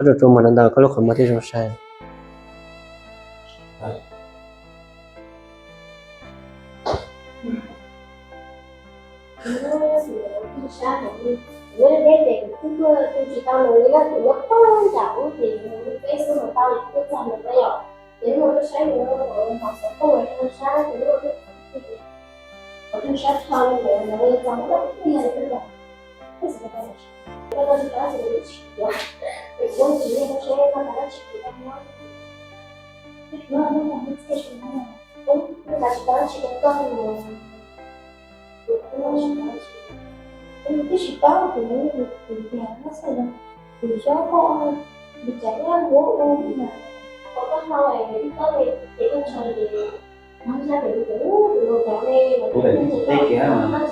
Koj rau rau muag ntau ntau koj lub qhov muag thiaj zoo sai. Kuv tsis teb kiag mas.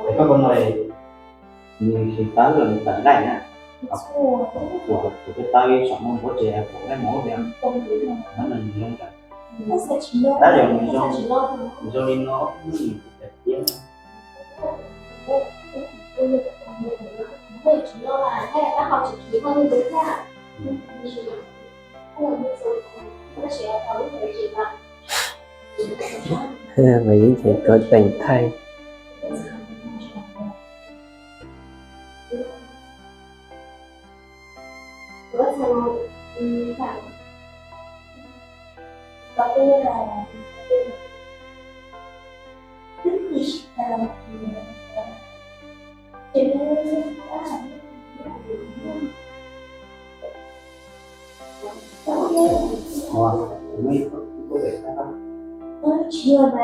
Koj ko no nws tsis tawv los nws tawm nqaij na. Txhua tus peb tawb ib saum no npuab tsev kuv nqaij mov tias no nws zoo ntawd. Tab yog nws zoo, nws zoo li no, nws tias tiag. Mày dính thì có tỉnh thay.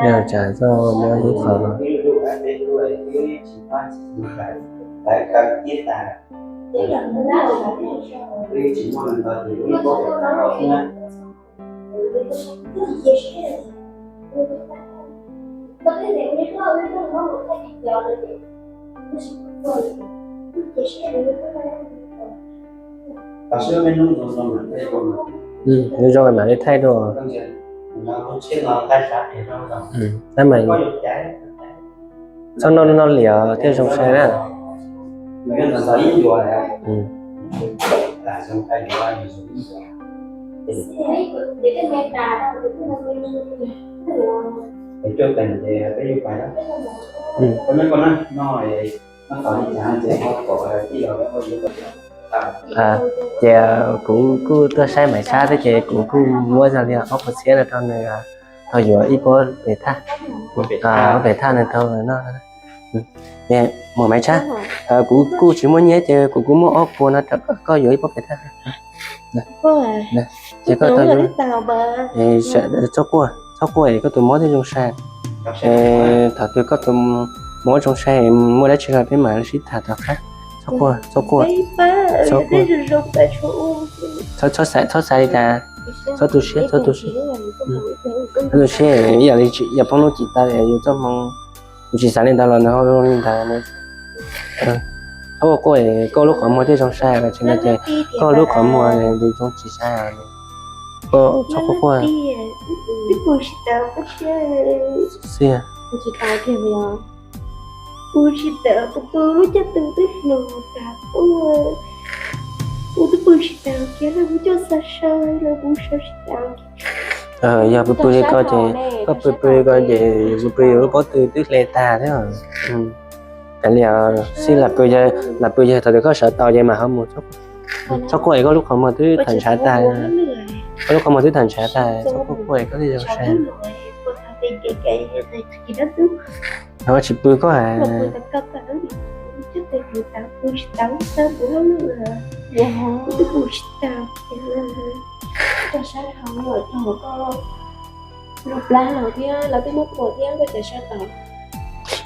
Yog tsam txoj muab ib qho. Zoo zoo mam li thaij dua. Tab mas txhob noj noj liam thiaj zoo sai na. Ces kuv kuj tuaj saib Maiv Tshab thiab ces kuv kuj muab zog li ob puas txhiab no rau nws tau yuav ib pob pem thaj. Ob pem thaj nws tau noj. Muam Maiv Tshab, kuv kuj tsis muaj nyiaj ces kuv kuj muab ob puas no rau koj yuav ib pob pem thaj. Ces koj tau yuav. Txhob quaj, txhob quaj es koj tus mob thiaj zoo sai. Thaum twg koj tus mob zoo sai muaj dab tsi los peb mam li sib tham tom qab. Txhob quaj, txhob quaj, txhob quaj. Txhob xav li cas, txhob tu siab, txhob tu siab. Txhob tu siab, ib yam li yog poob lub cim taw yus txoj hmoo, yus tsis xav li ntawd los nws ho zoo li ntawd. Txhob quaj quaj, koj lub qhov muag thiaj zoo sai, tsis no ces koj lub qhov muag zoo tsis sai. Koj txhob quaj quaj. Xwb. Kuv tsis tau, kuv pw lub caij twg twb hluas tas ua, kuv twb pw tsis tau kiag los kuv coj xa saw los kuv sawv tsis tau. Yog pw pw li koj ces, koj pw pw li koj ces pw pw yus lub pob tw twb hle tag thiab. Cas li os, xij lam pw, lam pw yog thaum twg koj sawv tau ces mam ho mus. Txhob quaj es koj lub qhov muag twb tham ntshav tag. Koj lub qhov muag twb tham ntshav tag, txhob quaj quaj es koj thiaj zoo sai. Koj tsis pw koj.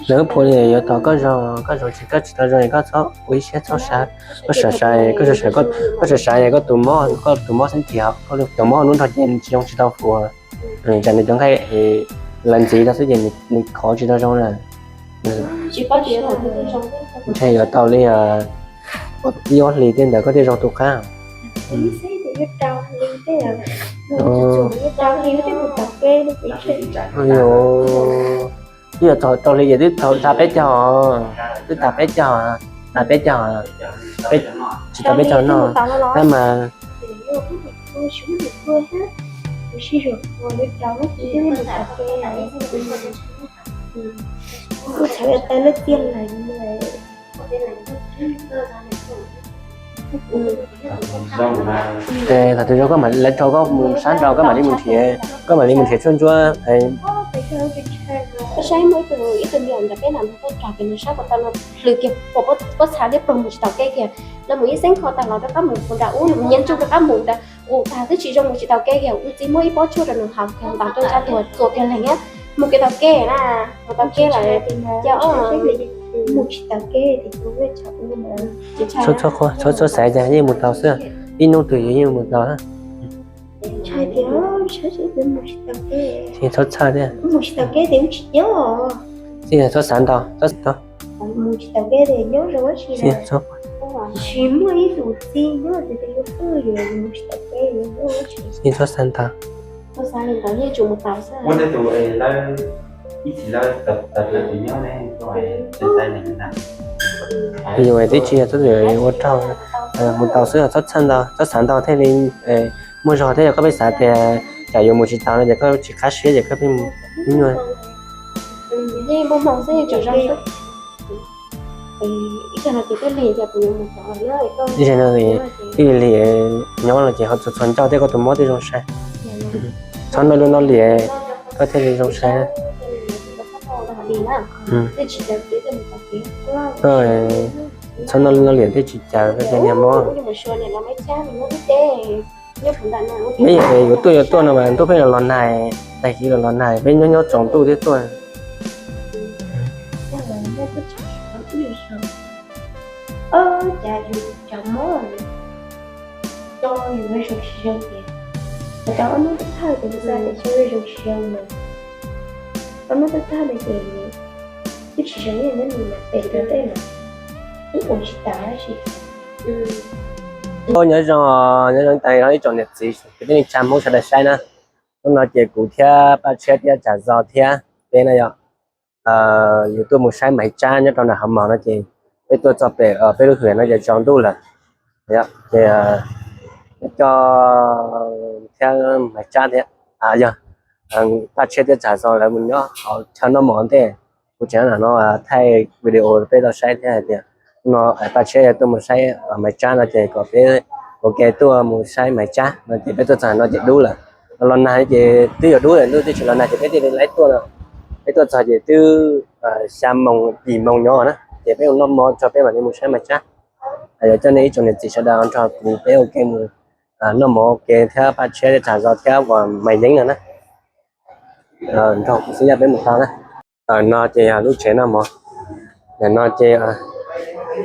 Lawv phuav li yuav tos koj zoo, koj zoo tsis, koj tsis tau zoo es koj txhob ua ib siab txhob xav, koj xav xav, koj xav xav, koj xav xav es koj tus mob, koj tus mob xeeb thiab koj tus mob hnub nrog ces tsis zoo tsis tau fuas. Tsam nws cov nqaij lawv ntxiv tau xwb ces nws khov tsis tau zoo na. Ntshe yuav tau li ib ob hlis tej ntawd koj thiaj zoo tus qab. Twb yuav txog rau hli ces twb tau tas peb caug, twb tas peb caug, tas peb caug, tsis tau peb caug no, tab mas Thaum twg zoo koj mam li, lawv tso koj mus sab nraud koj mam li mus nrhiav, koj mam li mus nrhiav tshuaj ntsuab. Saib muaj ib tug, ib tug me nyuam nram peb nram nws tuaj txog ces nws saib puas tau no, lwm kiag pom pob txha thiab ploog mus tsis taus kev kiag. Lawv mus ib xeeb kho tag los rov qab mus nram ub, nws mus nyob nruj rov qab mus ntawd, ua tag twb tsis zoo mus tsis taus kev kiag. Kuv txiv muab ib pob tshuaj rau nws haus kiag ntaus rau tsab tuag txuas kiag leeg thiab mus kev taus kev na, mus taus kev lawm. Ces mus tsis taus kev, txhob txhob xav, yeej mus tau xwb, ib hnub twg yus yeej mus tau. Txhob txhawj thiab. Txhob xav ntau, txhob xav ntau. Txhob xav ntau. Yus twb tsis yog txhob ua raug, mus tau xwb, txhob txhawj ntau, txhob xav ntau thiaj li muaj zog thiab. Yog koj pheej xav tias tsam yuav mus tsis taus no ces koj tsis qab siab ces koj pheej mus ib nyuag. Ib zaug no twb lig nyob no ces ho txhua txhua ncauj thiab koj tus mob twb zoo sai. Txhob noj lub noj liam, koj thiaj li zoo sai. Txhob noj lub noj liam thiaj tsis caws koj cov niag mob. Peb yuav tuaj yuav tuaj no mas ntuj pheej los los nag, tag kis los los nag, peb nyob nyob tsaus ntuj thiab tuaj. Nyob zoo, nyob zoo ib tsoom niam txiv kwv tij neej tsa Hmoob sawv daws saib na. Hnub no ces kuv thiab Paj Tshiab thiab Tsam Zos thiab peb na yog yus tuaj mus saib Maiv Tsab nyob rau nram Hauv Mos no ces peb tuaj txog pem peb lub hwm no ces tsaus ntuj lawm. Ces coj thiab Maiv Tsab thiab, yog Paj Tshiab thiab Tsam Zos lawv mus nyob hauv chaw noj mov ntej. Kuv tseem no thaij video peb tau saib thiab hais tias no Paj Tshiab yog tuaj mus saib Maiv Tsab no ces kom peb ua ke tuaj mus saib Maiv Tsab no ces peb tuaj txog no ces dub lawm. Los nag ces twb yuav dub lawm, ntuj twb tsis los nag ces peb thiaj li laib tuaj no. Peb tuaj txog ces twb xya moos yim moos nyob na ces peb mus noj mov tso peb mam li mus saib Maiv Tsab. Yog coj nej ib tsoom niam txiv sawv daws nrog kuv peb ua ke mus noj mov ua ke thiab Paj Tshiab thiab Tsam Zos thiab uas Maiv Yeeb no na. Nrog kuv xwb yog peb mus tau na. No ces yog lub tsev noj mov. Ntawm no ces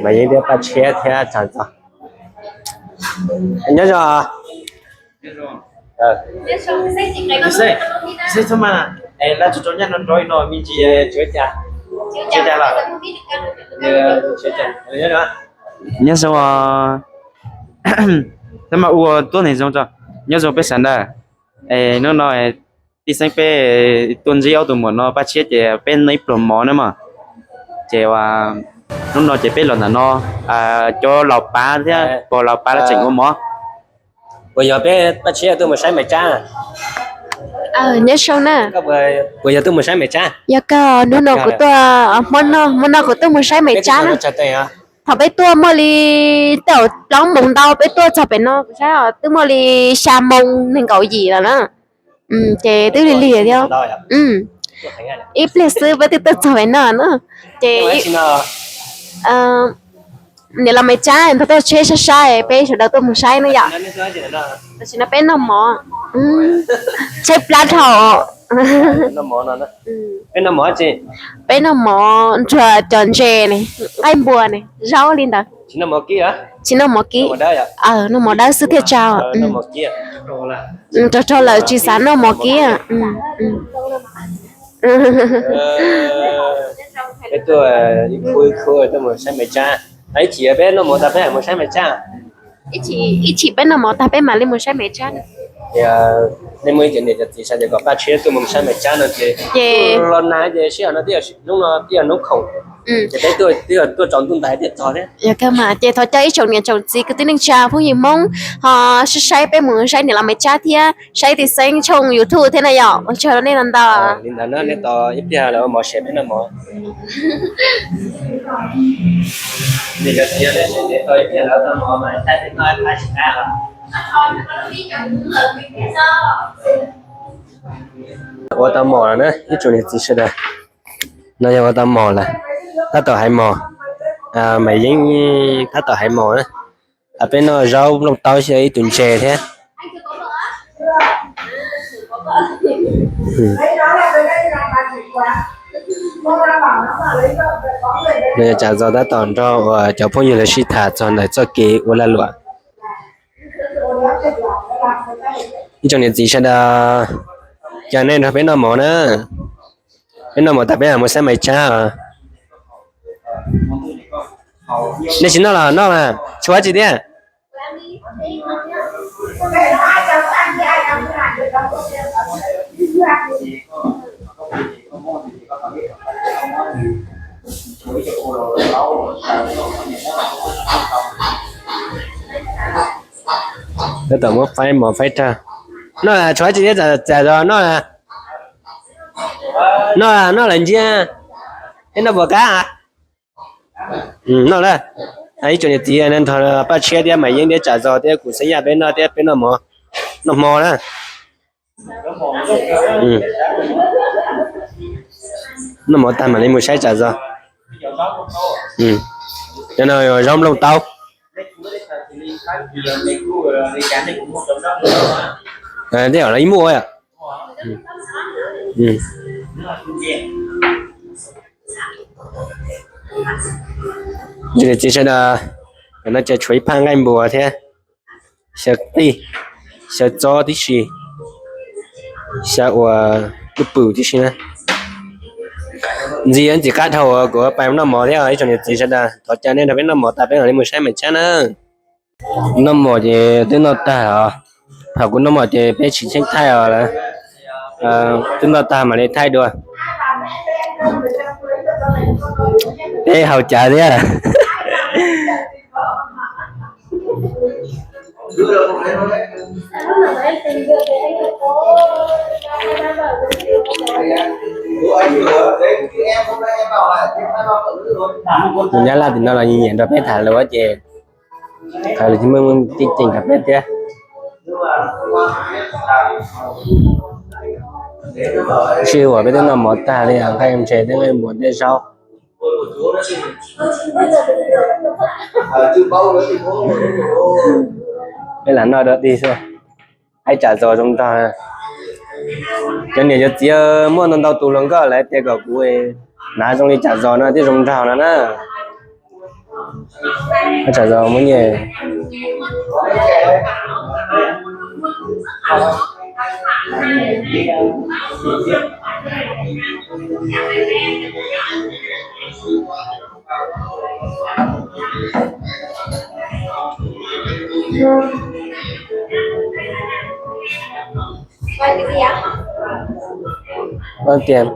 Maiv Yeeb thiab Paj Tshiab thiab Tsam Zos. Nyob zoo. Nyob zoo, tab mas ua tuab neeg zoo tso. Nyob zoo peb sawv daws. Es hnub no tij xeeb peb tuaj ntsib ob tug muam no Paj Tshiab ces peb noj ib pluag mov na mog. Ces hnub no ces peb los ntawm no, cov laus pav thiab pog laus pav lawv tseem ua mov. Puas yog peb Paj Tshiab tuaj mus saib Maiv Tsab? Nyob zoo na. Puas yog tuaj mus saib Maiv Tsab? Yog kawg, hnub no kuv tuaj, hmo no, hmo no kuv tuaj mus saib Maiv Tsab na. Thaum peb tuaj muaj li tawm plaub moos ntau peb tuaj txog pem no kuv saib twb muaj li xya moos nees nkaum yim lawm na. Ces twb lig lig thiab. Ib pliag xwb peb twb tuaj txog pem no na. Ces niam laus Maiv Tsab nrog tuaj tsheb saib saib peb sawv daws tuaj mus saib na yom. Tam sim no peb noj mov, tshaib plab dhau. Peb noj mov nrog cov ntses ne, nqaij npua ne, zaub li ntawd. Tsis noj mov kib, noj mov dawb xwb thiaj tsau. Rog rog lawm tsis xav noj mov kib. Peb tuaj ib khub ib khub tuaj mus saib Maiv Tsab. Ib chim peb noj mov tag peb mam mus saib Maiv Tsab. Ib chim peb noj mov tag peb mam li mus saib Maiv Tsab na. Ces nej muaj ib cov niam cov txiv sawv daws kom Paj Tshiab tuaj mus saib Maiv Tsab no ces, ces los nag ces sij hawm no twb yog hnub no twb yog hnub khoom, ces peb tuaj twb yog tuaj tsaus ntuj ntais thiaj txog thiab. Yog kawg mas, ces thov caw ib tsoom niam tsoom txiv kwv tij neej tsa phooj ywg Hmoob ho saib saib peb mus saib niam laus Maiv Tsab thiab saib Tis Xeeb tshooj YouTube thiab na yom. Ua tsaug rau nej ntau ntau. Li ntawd na, nej tos ib pliag lawv ua mov seb peb noj mov. Ua tau mov lawm na ib tsoom niam txiv sawv daws. No yog ua tau mov lawm, tab tom hais mov, Maiv Yeeb tab tom hais mov na. Peb noj zaub nplooj taub xyaw ib tug ntses thiab. No yog tsam zos tab tom nrog uas cov phooj ywg lawv sib tham txog ntawm txoj kev ua lag luam. Ib tsoom niam txiv sawv daws, cas nej nrog peb noj mov na? Peb noj mov tas peb mam mus saib Maiv Tsab os. Nej tsis noj los noj mas tshuav tsis tiag. Tab tom muab faib mov faib rag. Noj tshuav tsis tiag, tsam zos noj. Noj, noj lawm ntsia. Ib noj puas qab? Noj lawm. Ib tsoom niam txiv nrog Paj Tshiab thiab Maiv Yeeb thiab tsam zos thiab kuv xeeb Yaj peb noj thiab peb noj mov, noj hmo na. Noj mov tag mam li mus saib tsam zos. Cov no zaub nplooj taub. Tej zaum los ib muaj. Txiv sawv daws, no ces tshuav ib phaj nqaij npua thiab xyaw qij, xyaw txob tib si, xyaw ua lub pwm tib si na. Ntxiv ntxim qab dhau uas kuv pais noj mov thiab ib tsoom niam txiv sawv daws, thov caw nej nrog peb noj mov tas peb mam li mus saib Maiv Tsab na. Noj mov ces twb noj tag os. Thaum kuv noj mov ces peb tsis cheem thaij os lawm. Twb noj tag mam li thaij dua. Peb haus cav thiab. Tus Nyab Laj tim no los nyiam nyiam nrog peb tham lus ces qhov lus tsis muaj ceeb ceeb rau peb thiab. Sij hawm peb twb noj mov tag li, nqaij ntses thiab nqaij npua thiab zaub. Peb lam noj dua dig xwb. Ib tsam zos zoo nraug. Cov niam cov txiv muaj ntau ntau tus hluas nkauj lawv tias kom kuv hnav zoo li tsam zos no thiaj zoo nraug no na. Tsam zos muaj nyiaj. Ua tias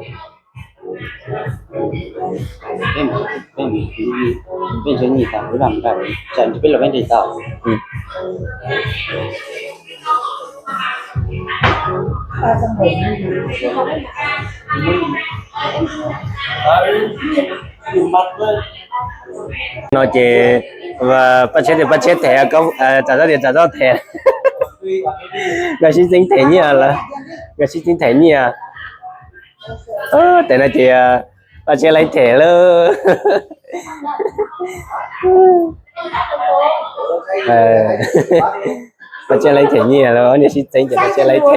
no ces Paj Tshiab tias Paj Tshiab them, Tsam Zoj tias Tsam Zoj them. Nkawd sib txeeb them nyiaj lawm, nkawd sib txeeb them nyiaj. Tes no ces Paj Tshiab laib them lawm. Paj Tshiab laib them nyiaj lawm, niag sib txeeb ces Paj Tshiab laib them.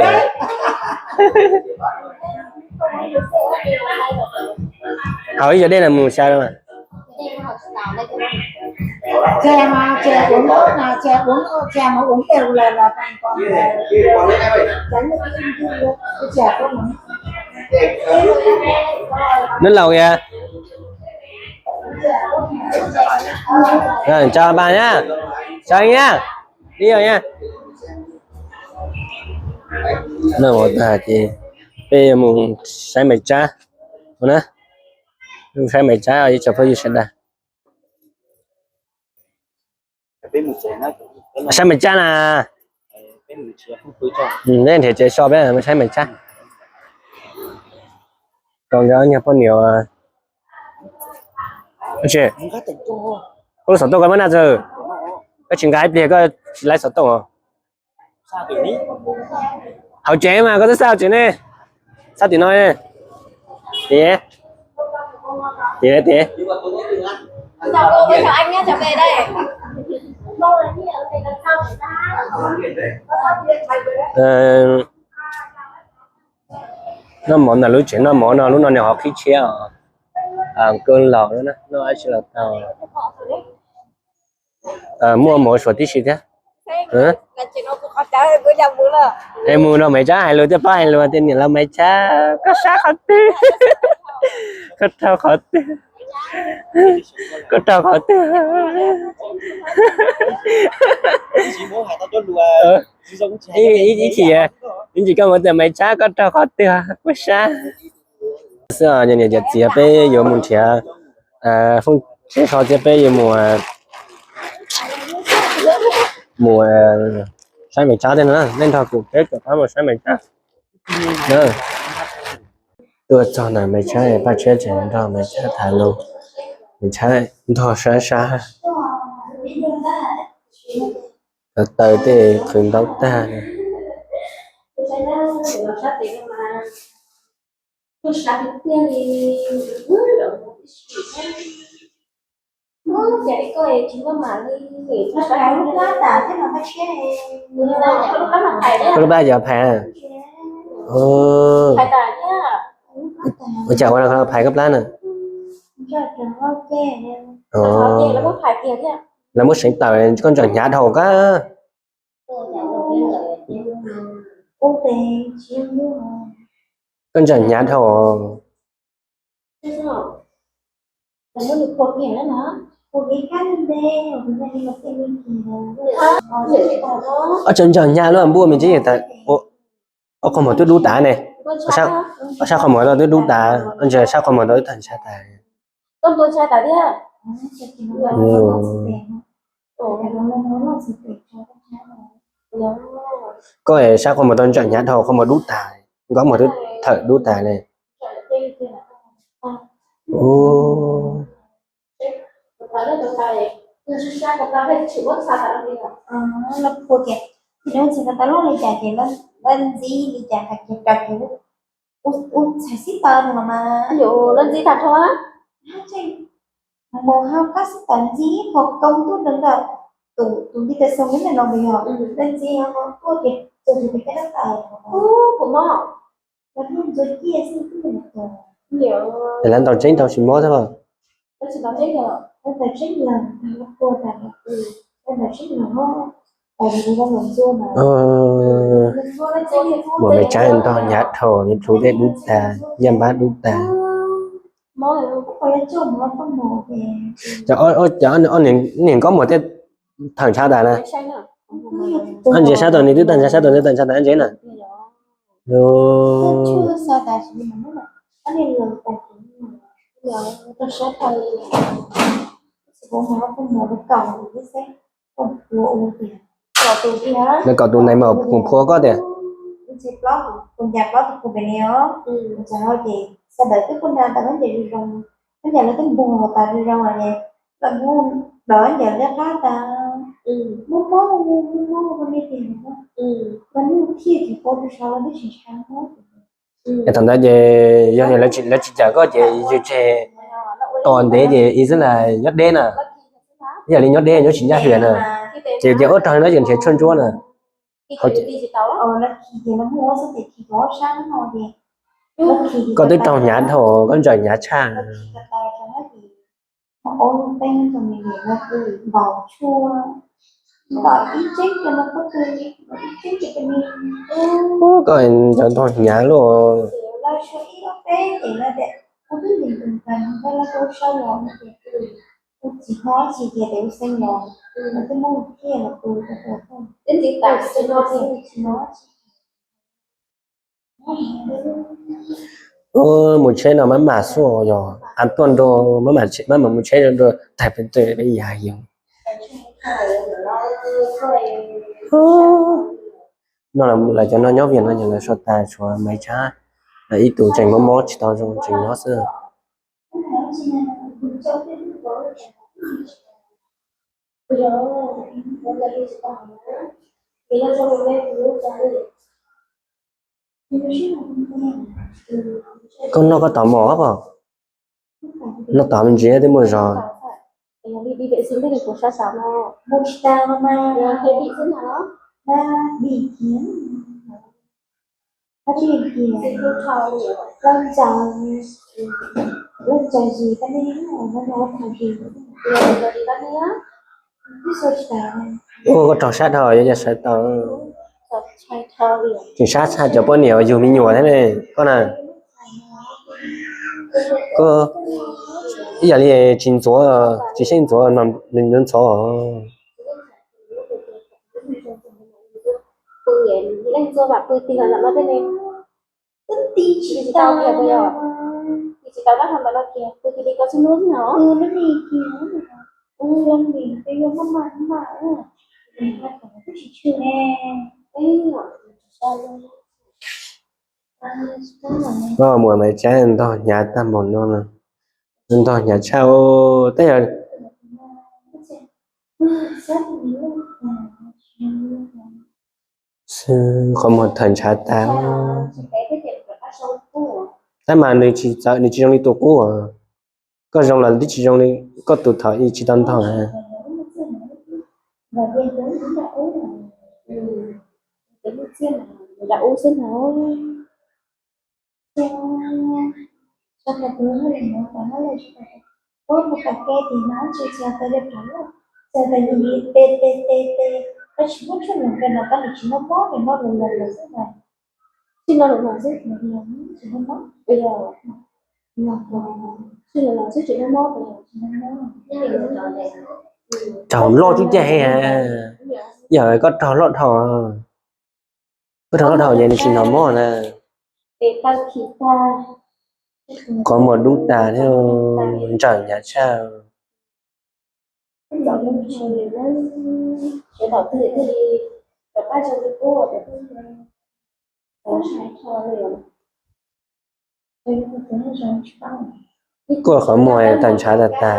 Haus ib zaug dej no mus xyaw. Neb laus kìa. Chào bà nhá. Chào anh nhá. Đi rồi nha. Noj mov tag ces peb yuav mus saib Maiv Tsab na. Mus saib Maiv Tsab ib tsoom phooj ywg sawv daws. Saib Maiv Tsab na. Neb nrhiav tsev so peb mus saib Maiv Tsab. Rau nkawd ob niag poj niam. Koj lub xov tooj koj muab naj txog, koj tsis nqa ib pliag koj tsis laib xov tooj. Hauv tsev mas koj twb xa hauv tsev ne, xa tim no. Tiag, tiag, tiag. Noj mov ntawm lub tsev noj mov no, lub no nws ho qhib tshiab os. Kawg laus noj dab tsi los tau. Muaj mov suav tib si thiab. Es mus rau Maiv Tsab hais lus thiaj paub hais lus tias niam laus Maiv Tsab, koj sab qhov twg? Koj raug qhov twg? Koj raug qhov twg? Ib chim, ib chim koj mus tias Maiv Tsab koj raug qhov twg, koj sab. Xwb os, niam cov txiv, peb yuav mus nrhiav fooj tsev so thiab peb yuav mus, mus saib Maiv Tsab thiab no. Nej nrog kuv peb rov qab mus saib Maiv Tsab. Tuaj txog ntawm Maiv Tsab, Paj Tshiab tseem nrog Maiv Tsab tham lus. Maiv Tsab ntog sab sab, taws tej qhwv ntaub tag. Koj lub plab cov phais? Ua cas ua phais koj plab na? Lawv muab seev tawm, koj ntsaum hnyav dhau koj. Koj ntsaum hnyav dhau. Ua tsaug ntsaug hnyav lub npua me ntsis tas. Ob qho muag twb dub tas ne. Ob sab qho muag no twb dub tas, ntsis sab qho muag no twb tawg ntshai tas. Koj es sab qho muag tau ntsaum hnyav dhau, qho muag dub tas, nkauj muag twb thawm dub tas ne. Mus hauv kab xib taws ntxiv qhov koob ntuj nrog ntawm tus, tus ntiv tes xoo nyob ntawm no mus yog, nws ntxiv ho tuaj ces txog tus tes kab dab taws. Lawv ntaus tseeb tau tsis mob thiab los? Muam me tsaib ntog hnyav dhau, plhu tej dub tas, yaj npab dub tas. Cov niag nkauj muag tej thawm ntshav tas na. Ntses sab tod nws twb tawg ntshav, sab tod nws tawg ntshav tas ntses na. Lawv kom tus nais maum phua koj tias. Es thaum ntawd ces yog lawv tsis cawm koj ces yus tseg tos ntev ces ib xwb las nyob deb na. Yog li nyob deb nyob tsis ncaj hwm na. Ces ces ua raug no ces nrhiav tshuaj ntsuab na. Koj twb raug hnyav dhau, koj ntsaum hnyav tshaj. Ub, koj ntsaum ntog hnyav luaj. Mus tsheb no maj mam xwb yog av tuaj nrau, maj mam mus tsheb nrau tag pem tej peb yam yog. No lawv cov no nyob Vias no yog lawv sau tas tshuav Maiv Tsab, ib tug tseem mob mob tsis tau zoo tseem nyob xwb. Koj noj koj tau mov pom? Noj tau me ntsis twb muaj zog. Ua koj raug sab dhau, yog yog sawv tau. Tseem sab tshaj cov poj niam yug me nyuam thiab ne koj na. Koj ib yam li tsis ntxuav, tsis xyeej ntxuav no nws ntxhov. Pw leej ntxuav mam pw tig los ntawm no tej ne. Pw tig tsis tau kiag puas yog? Tig tsis tau dab qhov ntawm no kiag, pw kiag li koj txhub hnub xwb no. Koj muam Maiv Tsab ntog hnyav tag npaum no, ntog hnyav tshaj. Tej yog qhov muag thawm ntshav tas. Tab mas nws tsis txawv, nws tsis zoo li tus qub. Koj zoo los twb tsis zoo li koj tus thaum ub tsis tau ntog. Raug loj tib cag, yog koj raug loj dhau, koj raug loj dhau ces nws tsis hnov mob na. Qhov muag dub tas thiab ntsawm hnyav tshaj. Koj qhov muag tawm ntshav tas tas.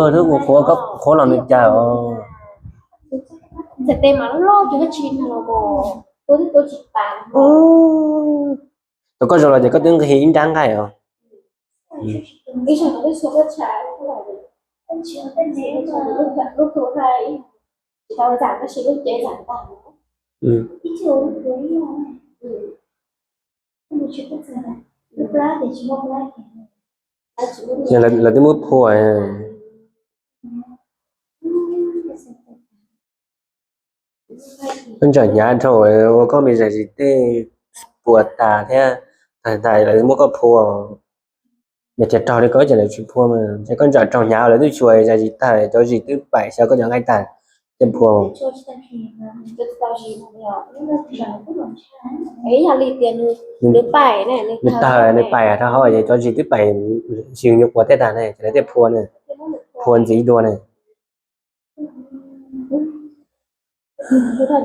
Hnub ua qhuav los nws cas os. Thaum koj zoo los ces koj twb nqis ib nrab nqaij os. Lawv twb muab phua. Koj ntsawm hnyav dhau ua koj me zam zis tej puas tas thiab, tas tas lawv muab koj phua. Yog tias raug li koj ces lawv tsis phua mas, ces koj ntsawm raug hnyav lawv twb tsis ua zam zis tag, cov zis twb paim xyov koj cov nqaij tag, ces phua. Nws tawg, nws paim rau hauv ces cov zis twb paim, sis nyuam qhuav tej tag ne, ces lawv thiaj phua ne, phua ntxiv dua ne. Lawv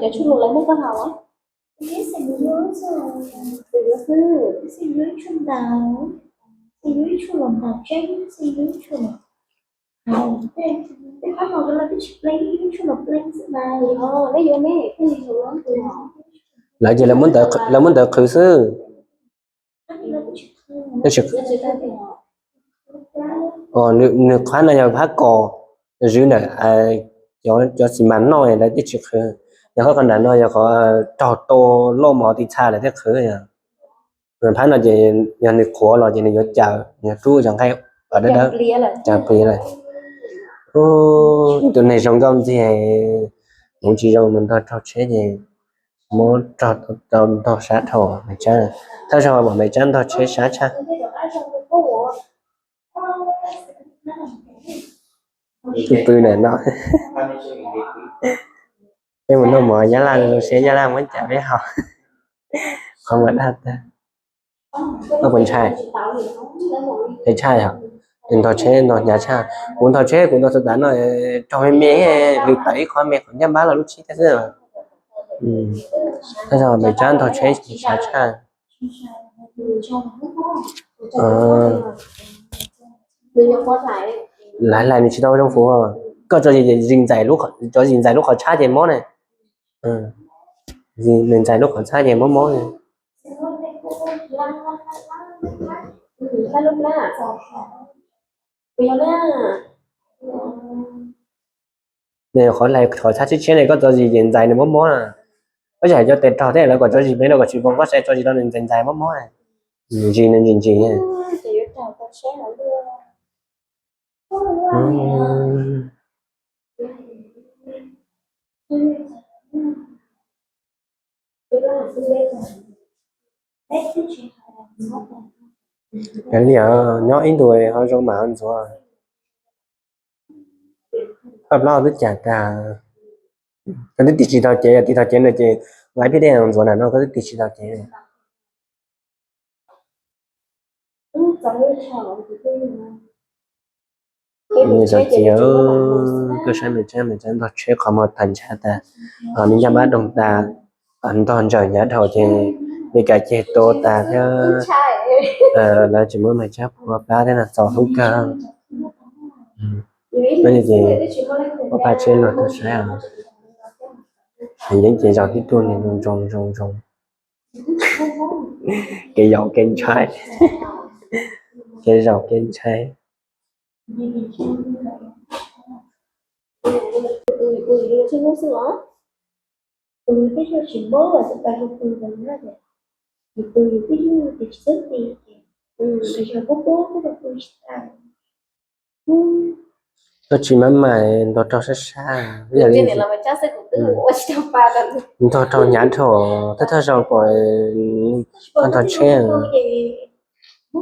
ces lawv muab ntawv qhwv xwb. Nws qhab no yog phab kos, zwv ntawm cov xis mas noj lawv thiaj tsis qhwv. Yog qhov nram no yog qhov raug tau loj mov tiv txha lawv thiaj qhwv. Phab no ces yog nws qhuav los ces nws yuav caws, nws yuav rub cov nqaij dawb dawb, caws plis lawm. Tus neeg zoo nkauj ntxiag, kuv tsis zoo mus ntog raug tsheb ces muab raug tau ntog sab dhau Maiv Tsab. Thawj zaug pom Maiv Tsab ntog tsheb sab tshaj. Pw na no. Peb mus noj mov Nyab Laj, zoo siab Nyab Laj muab cas peb haus. Qhov muag daj tag. Koj puas ntshai? Es ntshai yom? Ntog tsheb ntog hnyav tshaj. Kuv ntog tsheb kuv ntog txog tav no raug me me, lwm tawm ib qho me qhov ncaj npab los lub tsheb thiab xwb. Tab sis Maiv Tsab ntog tsheb hnyav tshaj. Laiv hlais nws tsis tau zoo fuv. Koj tso zis ntxais, tso zis ntxais lub qhov txhab ces mob na. Nws ntxais lub qhov txhab ces mob mob. Qhov hlais qhov txhab tshiab tshiab ne, koj tso zis ntxais nws mob mob na. Koj yog hais cov tes rog thiab lawv kom tso zis pem no kom tsis voos, koj saib tso zis rau nws ntxais ntxais mob mob. Ntsis nws ntsis ntsis. Kav liam, nyob ib ntus ho zoo mam ho ntxuav. Koj plaub twb cas tag. Koj twb tig tsis tau cev, tig tau cev no ces laiv pib dej ntxuav na no koj twb tig tsis tau cev. Nws txom txiv, koj saib Maiv Tsab, Maiv Tsab ntog tsheb qhov muag tawm ntshav tas, me ncaj npab doog tas, ntog ntsaws hnyav dhau ces me kas ceg tuag tas thiab. Lawv tsis muab Maiv Tsab pua plab thiab no txaus hlub kawg. Ces ua paj tsheb luag tuaj saib os. Yeeb ces zaum tib tug niag zoo zoo zoo. Kev yaum kev ntshai, kev zaum kev ntshai. Koj tsis maj mam ntog raug sab sab, ntog raug hnyav dhau, thawj thawj zaug kom koj ntog tsheb. Koj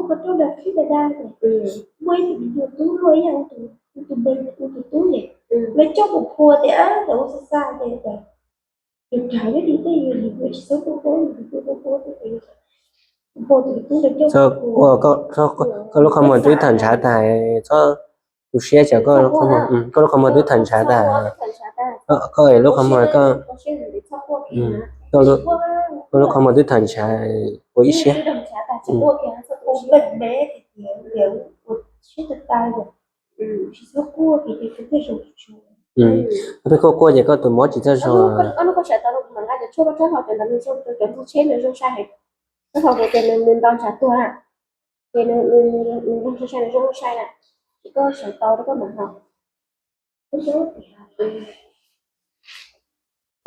lub qhov muag twb tawm ntshav tas, txhob tu siab, koj lub qhov muag twb tawm ntshav tas. Koj lub qhov muag, koj lub qhov muag twb tawm ntshav, ua ib siab. Peb quaj quaj ces koj tus mob tsis txawj zoo.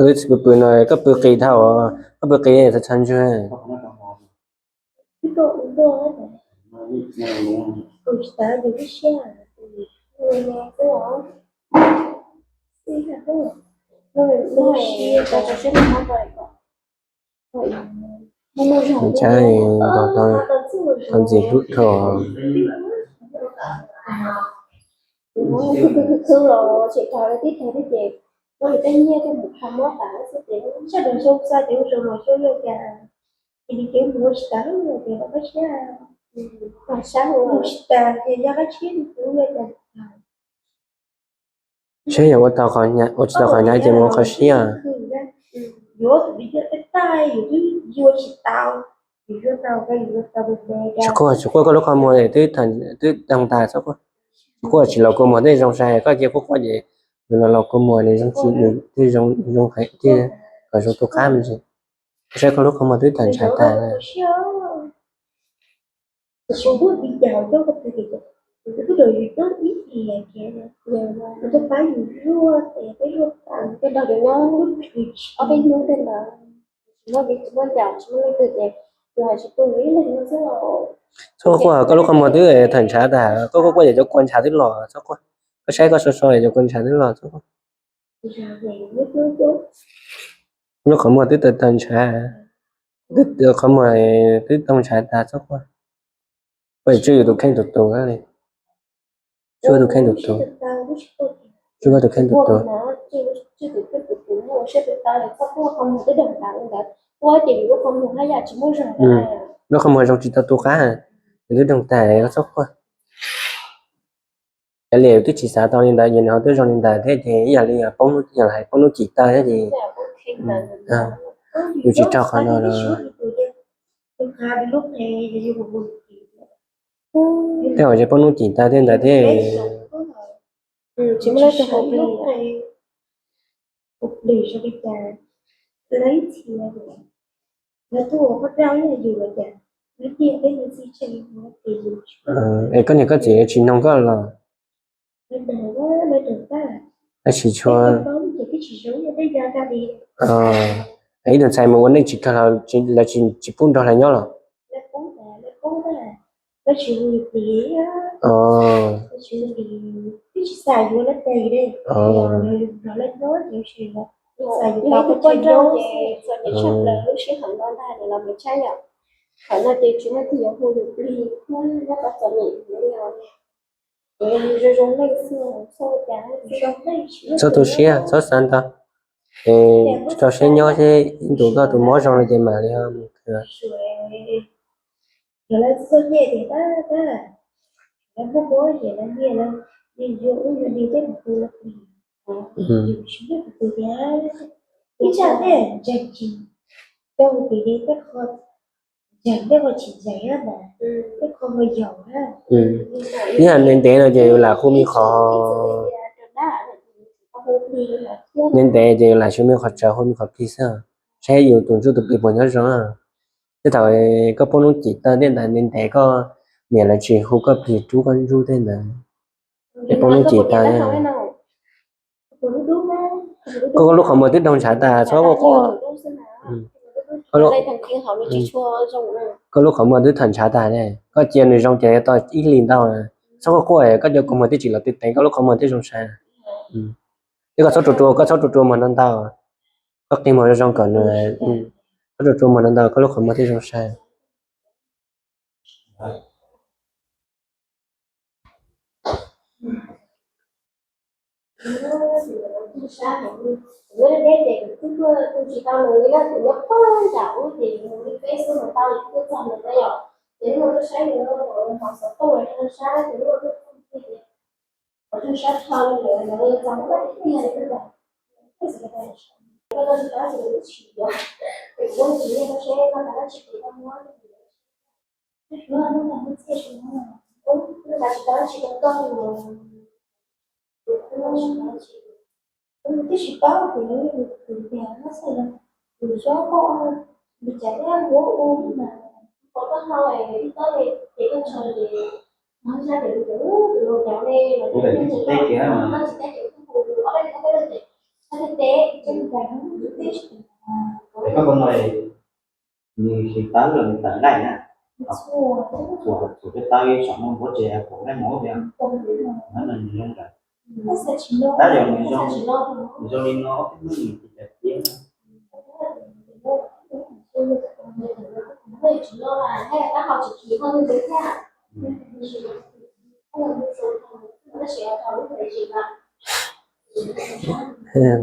Pw pw no koj pw qis dhau, koj pw qis txhob txhob ntswg. Ntshai, tau ntxim hlub dhau. Seb yog ua tau, ua tsis tau qhov hnyav ces mus ua qhov siab. Tsis quaj, tsis quaj, koj lub qhov muag twb doog tas, txhob quaj. Tsis quaj, tsis los kua muag tej zoo sai, koj cia quaj quaj ces nws los los kua muag nws zoo tsis, nws twb zoo, zoo heev thiab, kom zoo tu qab me ntsis. Saib koj lub qhov muag twb tawm ntshav tas. Txhob quaj, koj lub qhov muag twb tawm ntshav tas, koj quaj quaj ces cov kua ntshav twb los, txhob quaj. Koj saib koj so so es cov kua ntshav twb los, txhob quaj. Lub qhov muag twb tawm tawm ntshav, qhov muag twb tawm ntshav tas, txhob quaj. Koj tswj yus tus kheej tus tus li. Tshuaj tus kheej tus tus. Tshuaj koj tus kheej tus tus. Lub qhov muag zoo tsis tau tu qab, nws twb doog tag, koj txhob quaj. Cov liam twb tsis xav tau li ntawd, yog nws ho twb zoo li ntawd thiab ces ib yam li poob, yog hais poob lub cim taw thiab ces yus tsis raug qhov no los. Tej zaum tsis poob lub cim taw thiab ntawd thiab. Es koj niam koj txiv tsis noog koj los? Tab sis tshua, ib tug ntxhais mus ua neej tsis kawg los lawv tsis pub nrog lawv nyob los? Txhob tu siab, txhob xav ntau. Es tsis txaus siab nyob thiab, ib ntus koj tus mob zoo no ces mam li mus kawg. Ib yam ntev ntev no ces yus lam hu me qhov, ntev ntev ces yus lam xyuas me qhov tsawv hu me qhov plig xwb, saib yus tus ntsuj tus plig puas nyob zoo. Tej thaum koj poob lub cim taw tej ntawd ntev ntev koj niam lawv tsis hu koj plig rub koj ntsuj tej ntawd, es poob lub cim taw. Koj lub qhov muag twb doog ntshav tas, txhob quaj quaj. Koj lub qhov muag twb tham ntshav tas ne, koj cia nws zoo ces tau ib hlis ntau. Txhob quaj quaj, koj cov kua muag twb tsis los twb teev, koj lub qhov muag twb zoo sai. Thiab koj txhob rua rua, koj txhob rua rua muag ntau ntau. Koj qi muag zoo zoo kom nws, txhob rua rua muag ntau ntau, koj lub qhov muag twb zoo sai. Nws tawv los nws tawv nqaij na. Txhuam txhuam peb tawv saum no npuab tsev pom nqaij mov thiab. Tab yog nws zoo, nws zoo li no ob peb hnub nws tsis tawv tiab.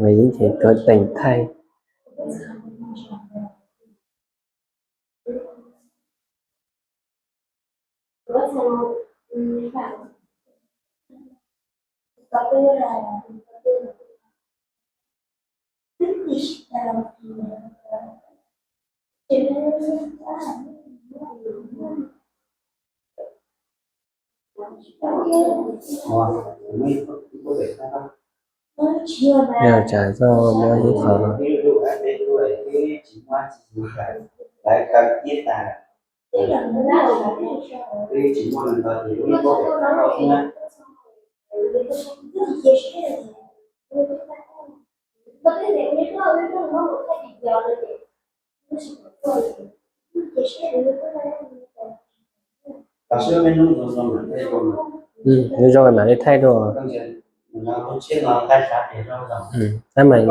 Mas yeej ces tuav teem thaij. Yog tsam txoj muaj ib qho. Zoo zoo mam li thaij dua. Tab mas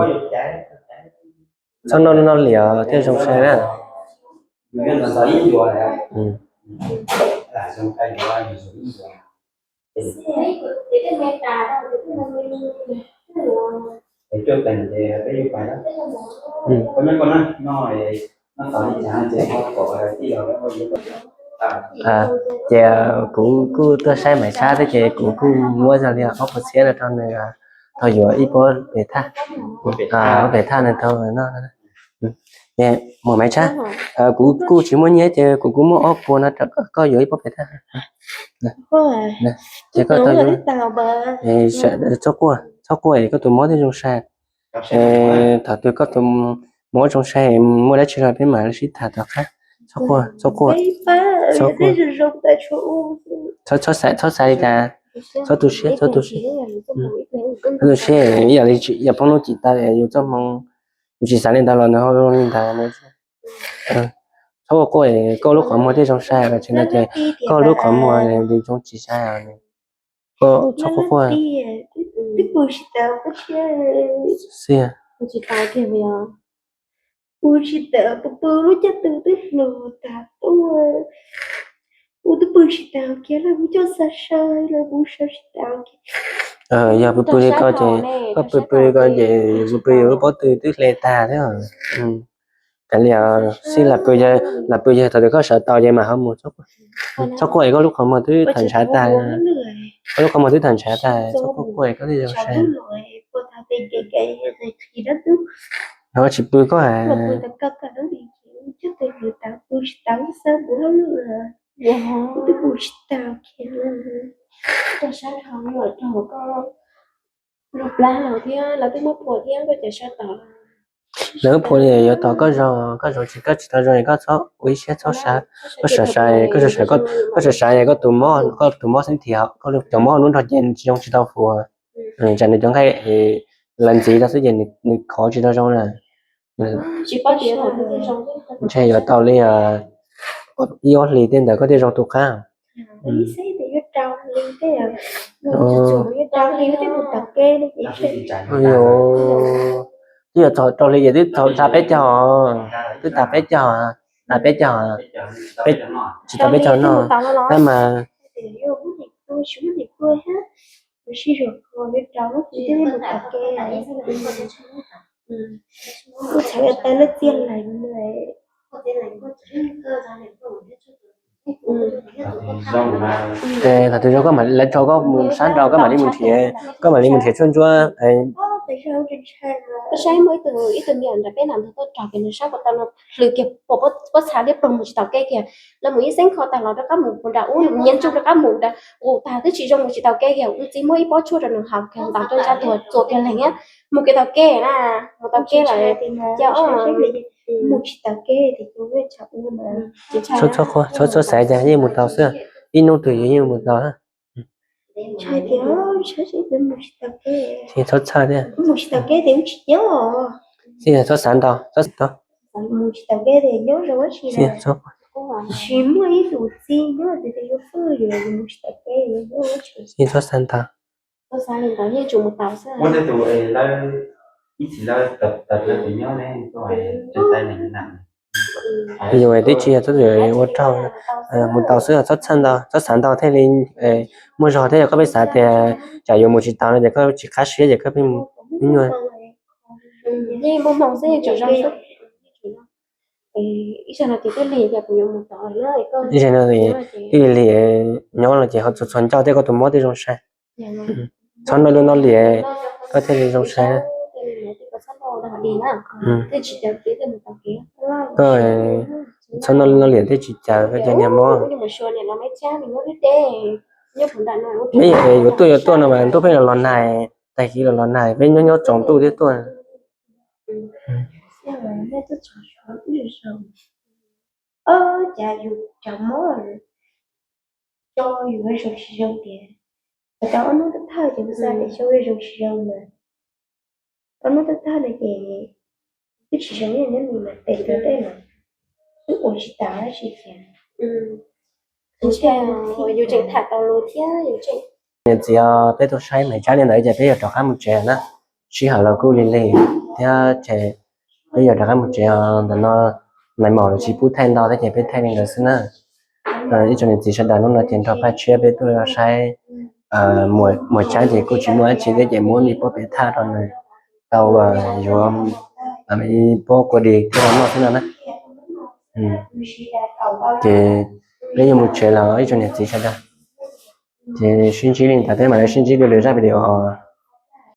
txhob noj noj liam thiaj zoo sai na. Ces kuv kuj tuaj saib Maiv Tshab thiab ces kuv kuj muab zog li ob puas txhiab no rau nws tau yuav ib pob pes thaj, ob pes thaj nws tau no. Muam Maiv Tshab, kuv kuj tsis muaj nyiaj ces kuv kuj muab ob puas no rau koj yuav ib pob pes thaj. Ces koj tau yuav, txhob quaj, txhob quaj es koj tus mob thiaj zoo sai. Thaum twg koj tus mob zoo sai muaj dab tsi los peb mam li sib tham tom qab. Txhob quaj, txhob quaj, txhob quaj. Txhob xav li cas, txhob tu siab, txhob tu siab. Txhob tu siab, ib yam li yog poob lub cim taw yus txoj hmoo, yus tsis xav li ntawd los nws ho zoo li ntawd. Txhob quaj, koj lub qhov muag thiaj zoo sai, tsis ntawd ces koj lub qhov muag li zoo tsis sai. Koj txhob quaj quaj. Xwb, yog pw pw li koj ces koj pw pw li koj ces pw pw yus lub pob tw twb hle tag thiab. Kav liam xij, lam pw yog thaum twg koj sawv tau ces mam ho mus. Txhob quaj es koj lub qhov muag twb tawm ntshav tag. Koj lub qhov muag twb tawm ntshav tag, txhob quaj quaj es koj thiaj zoo sai. Ho tsis pw koj. Lawv phua li yuav tos koj zoo, koj zoo tsis, koj tsis tau zoo es koj txhob ua ib siab txhob xav. Koj xav xav, koj xav xav, koj tus mob, koj tus mob xeeb thiab koj cov mob hnub nrog ces tsis zoo tsis tau fuas. Tsam nws cov nqaij lawv ntxiv tau xwb ces nws khov tsis tau zoo na. Ntshe yuav tau li ib ob hlis tej ntawd koj thiaj zoo tu qab. Twb yuav txog rau hli ces twb tag peb caug, twb tag peb caug, tag peb caug, tsis tau peb caug no, tab mas Thaum twg zoo koj mam li, lawv tso koj mus sab nraud koj mam li mus nrhiav, koj mam li mus nrhiav tshuaj ntsuab. Koj saib muaj ib tug, ib tug me nyuam nram peb nram ntug tuaj rog kiag nws sab ko taw no hlwv kiag pom pob txha liab ploog mus tsis taus kev kiag. Lawv mus ib xeeb kho tag los rov qab mus puag nram ub, nyias ntsug rov qab mus nram qus tag twb tsis zoo mus tsis taus kev kiag. Ub txiv muab ib pob tshuaj rau nws haus kiag ntaus rau ntsab tuag txuas kiag leeg thiab mus kev taus kev na, mus taus kev lawm. Ces mus tsis taus kev, txhob, txhob xav cas yeej mus tau xwb, ib hnub twg yus yeej mus tau. Txhob txhawj thiab. Txhob xav ntau, txhob xav ntau. Txhob xav ntau. Yus twb tsis yog txhob ua raug, mus tau xwb, txhob txhawj ntau, txhob xav ntau thiaj li muaj zog thiab. Yog koj pheej xav tias tsam yuav mus tsis tau no ces koj tsis qab siab ces koj pheej mus ib nyuag. Ib zaug no twb lig nyob los ces ho txhua txhua ncauj thiab koj tus mob thiaj zoo sai. Txhob noj lub noj liam, koj thiaj li zoo sai. Koj txhob noj lub noj liam thiaj tsis caws koj cov niag mob. Peb yuav tuaj yuav tuaj no mas ntuj pheej los los nag, tag kis los los nag, peb nyob nyob tsaus ntuj thiab tuaj. Niam txiv, peb tuaj saib Maiv Tsab li ntawd ces peb yuav rov qab mus tsev na. Sij hawm los kuj lig lig thiab ces peb yuav rov qab mus tsev os. Ntawm no nais maum lawv tsis pub thaij ntau thiab ces peb thaij li ntawd xwb na. Ib tsoom niam txiv sawv daws, hnub no ces nrog Paj Tshiab peb tuaj saib Muam Tsab ces kuj tsis muaj dab tsi thiab ces muab me pob piam thaj rau nws tau yuav pob kua dis thiab rau noj xwb no na. Ces peb yuav mus tsev lawm ib tsoom niam txiv sawv daws. Ces sib ntsib li ntawd thiab mam li sib ntsib dua lwm zaj video.